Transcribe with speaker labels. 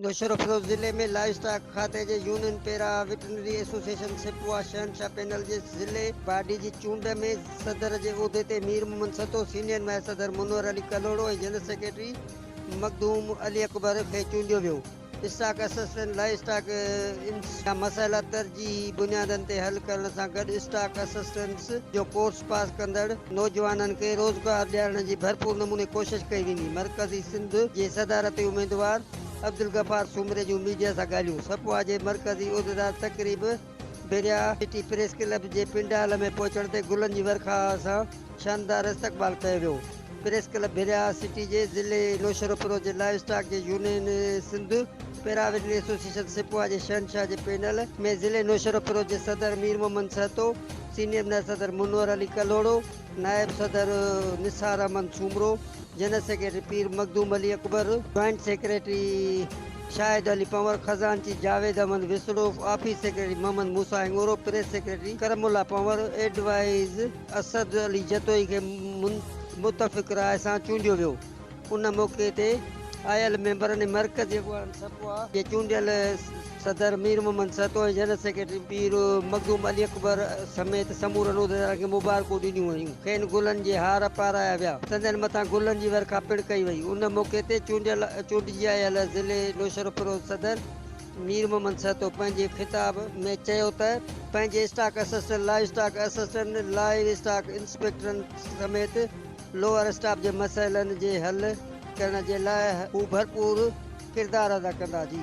Speaker 1: نوشهروفيروز ضلعي ۾ live stock کاتي جي يونين پيرا وٽرنري ايسوسيئيشن سپوا شهنشاهه پينل جي ضلعي باڊي جي چونڊ ۾ صدر جي عهدي تي مير محمد سھتو، سينيئر نائب صدر منور علي ڪلهوڙو ۽ جنرل سيڪريٽري مخدوم علي اڪبر کي چونڊيو ويو. اسٽاڪ اسسٽنٽ لائيو اسٽاڪ جا مسئلا ترجيحي بنيادن تي حل ڪرڻ سان گڏ اسٽاڪ اسسٽنٽس جو ڪورس پاس ڪندڙ نوجوانن کي روزگار ڏيارڻ جي ڀرپور نموني ڪوشش ڪئي ويندي، مرڪزي سنڌ جي صدارتي اميدوار عبدالغفار سومري جون ميڊيا سان ڳالهيون، سپوا جي مرڪزي عهديدار تقريب ڀريا سٽي پريس ڪلب جي پنڊال ۾ پهچڻ تي گلن جي ورکا سان شاندار استقبال ڪيو ويو. پريس ڪلب ڀريا سٽي جي ضلعي نوشهروفيروز جي لائيو اسٽاڪ جي يونين سنڌ پيراويٽري ايسوسيئيشن سپوا جي شهنشاهه جي پينل ۾ ضلعي نوشهروفيروز جي صدر مير محمد سهتو، سينيئر نائب صدر منور علي ڪلهوڙو، نائب صدر Nisar Ahmed Soomro, general secretary Pir Makhdoom Ali Akbar, joint secretary Shahid Ali Panhwar, خزانچي Javed Ahmed Wasro, office secretary Muhammad Musa Hingoro, press secretary Karam Ullah Panhwar, advise Asad Ali Jatoi کي متفق راء سان چونڊيو ويو. ان موقعي تي آيل ميمبرن ۽ مرڪزي اڳواڻن سپوا جي چونڊيل صدر مير محمد سهتو ۽ جنرل سيڪريٽري پير مخدوم علي اڪبر سميت سمورن عهديدارن کي مبارڪون ڏنيون ويون، کين گلن جي هار پارايا ويا، سندن مٿان گلن جي ورکا پڻ ڪئي وئي. ان موقعي تي چونڊيل چونڊجي آيل ضلعي نوشهروفيروز صدر مير محمد سهتو پنهنجي خطاب ۾ چيو ته پنهنجي stock assistant, livestock assistant, livestock انسپيڪٽرن سميت لوئر اسٽاف جي مسئلن جي حل ڪرڻ جي لاء هو ڀرپور ڪردار ادا ڪندا. جي.